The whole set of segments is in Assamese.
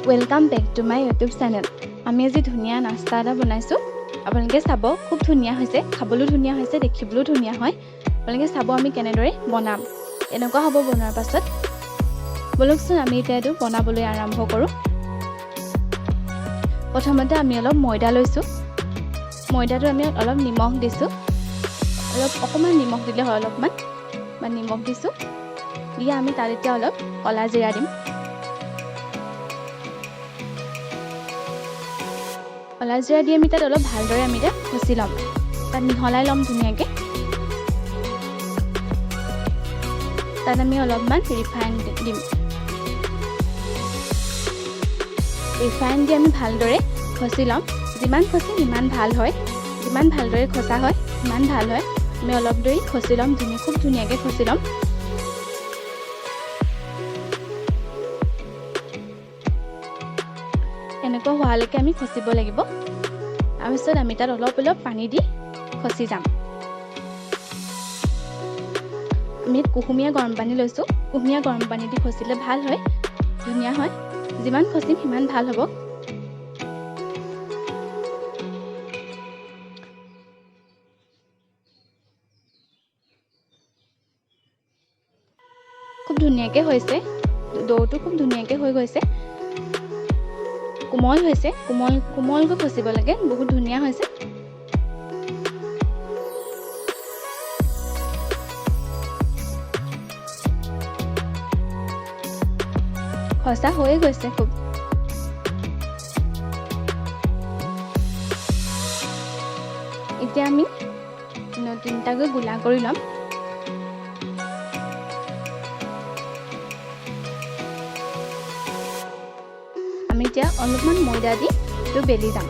Welcome back to my YouTube channel. আমি আজি ধুনীয়া নাস্তা এটা বনাইছোঁ, আপোনালোকে চাব। খুব ধুনীয়া হৈছে, খাবলৈও ধুনীয়া হৈছে, দেখিবলৈও ধুনীয়া হয়। আপোনালোকে চাব আমি কেনেদৰে বনাম, এনেকুৱা হ'ব বনোৱাৰ পাছত। ব'লকচোন, আমি এতিয়া এইটো বনাবলৈ আৰম্ভ কৰোঁ। প্ৰথমতে আমি অলপ ময়দা লৈছোঁ। ময়দাটো আমি অলপ নিমখ দিছোঁ। অলপ অকণমান নিমখ দিলে হয়, অলপমান বা নিমখ দিছোঁ। দি আমি তাত এতিয়া অলপ ক'লা জিৰা দিম। ক'লা জিৰা দি আমি তাত অলপ ভালদৰে আমি এতিয়া খচি ল'ম, তাত মিহলাই ল'ম ধুনীয়াকৈ। তাত আমি অলপমান ৰিফাইন দিম। ৰিফাইন দি আমি ভালদৰে খচি ল'ম। যিমান খচিম সিমান ভাল হয়। যিমান ভালদৰে খচা হয়, সিমান ভাল হয়। আমি অলপ দেৰি খচি ল'ম, খুব ধুনীয়াকৈ খচি ল'ম। এনেকুৱা হোৱালৈকে আমি খচিব লাগিব। তাৰপিছত আমি তাত অলপ অলপ পানী দি খচি যাম। আমি কুহুমীয়া গৰম পানী লৈছোঁ। কুহুমীয়া গৰম পানী দি খচিলে ভাল হয়, ধুনীয়া হয়। যিমান খচিম সিমান ভাল হ'ব। খুব ধুনীয়াকৈ হৈছে দৌটো, খুব ধুনীয়াকৈ হৈ গৈছে, কোমল হৈছে। কোমল কোমলকৈ খচিব লাগে, বহুত ধুনীয়া হৈছে। খচা হৈয়ে গৈছে খুব। এতিয়া আমি তিনিটাকৈ গোলা কৰি ল'ম। আমি এতিয়া অলপমান ময়দা দি এইটো বেলি যাম।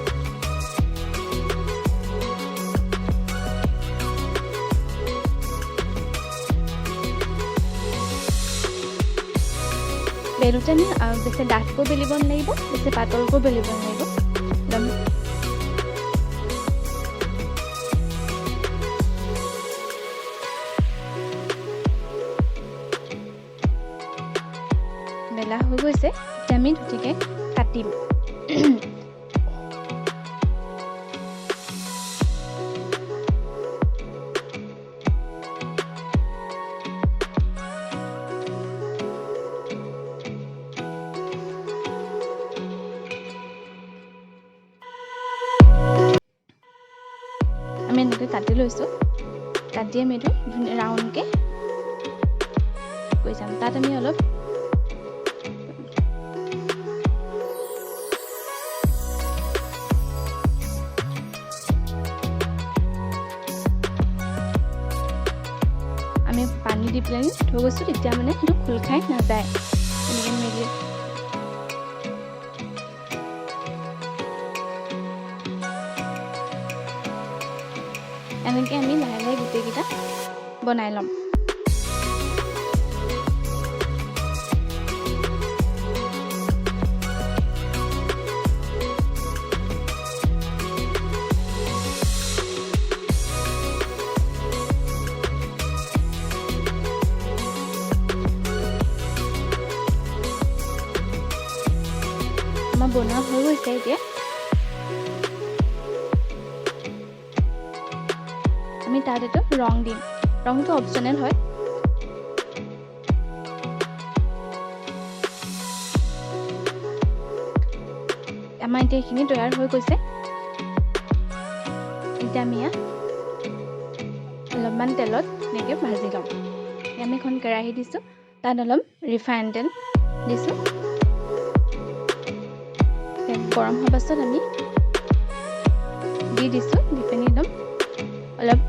বেলোতে আমি বেছি ডাঠকৈ বেলিব নালাগিব, বেছি পাতলকৈ বেলিব নালাগিব। একদম বেলা হৈ গৈছে। এতিয়া আমি ধুনীয়াকৈ কাটিম। আমি এনেকৈ কাটি লৈছোঁ। কাটি আমি এইটো ধুনীয়া ৰাউণ্ডকৈ কৰি যাম। তাত আমি অলপ আমি পানী দি পেলাই থৈ গৈছোঁ, তেতিয়া মানে সেইটো খোল খাই নাযায়। এনেকৈ মেলি এনেকৈ আমি লাহে লাহে গোটেইকেইটা বনাই ল'ম। আমাৰ বনোৱা হৈ গৈছে। এতিয়া আমি তাত এইটো ৰং দিম। ৰংটো অপশ্যনেল হয়। আমাৰ এতিয়া এইখিনি তৈয়াৰ হৈ গৈছে। এতিয়া আমি ইয়াত অলপমান তেলত এনেকৈ ভাজি ল'ম। আমি এখন কেৰাহী দিছোঁ, তাত অলপ ৰিফাইন তেল দিছোঁ। গৰম হোৱাৰ পাছত আমি দি দিছোঁ। দি পিনি একদম অলপ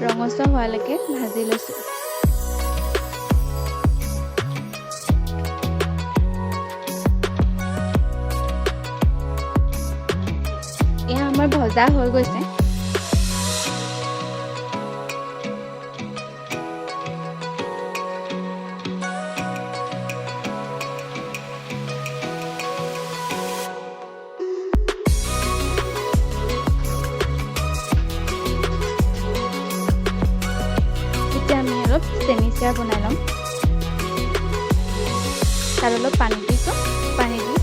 ৰঙচুৱা হোৱালৈকে ভাজি লৈছোঁ। এয়া আমাৰ ভজা হৈ গৈছে। এতিয়া আমি অলপ চেনি চিৰা বনাই ল'ম। তাত অলপ পানী দিছোঁ। পানী দি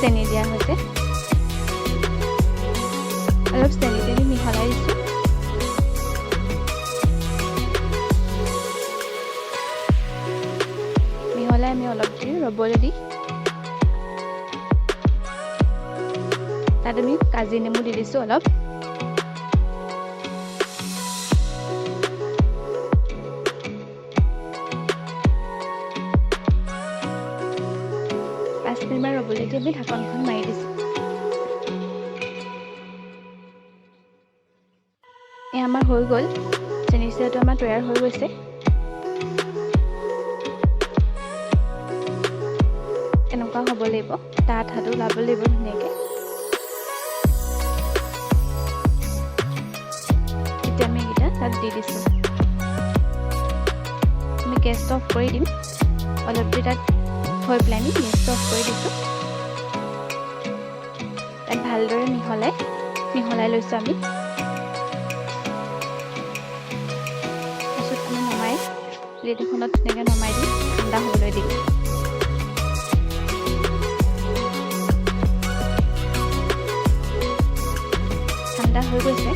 চেনি দিয়া হৈছে। অলপ চেনি তেনি মিহলাই দিছোঁ। মিহলাই আমি অলপ দেৰি ৰ'বলৈ দি তাত আমি কাজি নেমু দি দিছোঁ অলপ। পাঁচ মিনিটমান ৰ'বলৈ দি আমি ঢাকনখন মাৰি দিছোঁ। এয়া আমাৰ হৈ গ'ল, চেনি চিৰাটো আমাৰ তৈয়াৰ হৈ গৈছে। এনেকুৱা হ'ব লাগিব, তাৰ আঠাটো ওলাব লাগিব ধুনীয়াকৈ। এতিয়া আমি এইকেইটা তাত দি দিছোঁ। আমি গেছটো অফ কৰি দিম। অলপ দেৰি তাত থৈ পেলাই আমি গেছটো অফ কৰি দিছোঁ। তাত ভালদৰে মিহলাই মিহলাই লৈছোঁ আমি। তাৰপিছত আমি নমাই প্লেট এখনত ধুনীয়াকৈ নমাই দিম, ঠাণ্ডা হ'বলৈ দিম। ঠাণ্ডা হৈ গৈছে।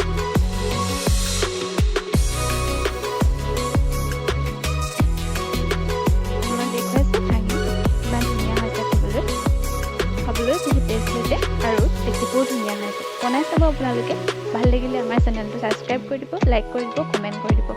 আপোনাক দেখুৱাইছোঁ ভাঙি, ইমান ধুনীয়া হৈছে খাবলৈ। খাবলৈ বহুত টেষ্ট হৈছে আৰু দেখিবও ধুনীয়া হৈছে। বনাই চাব আপোনালোকে। ভাল লাগিলে আমাৰ চেনেলটো ছাবস্ক্ৰাইব কৰি দিব, লাইক কৰি দিব, কমেণ্ট কৰি দিব।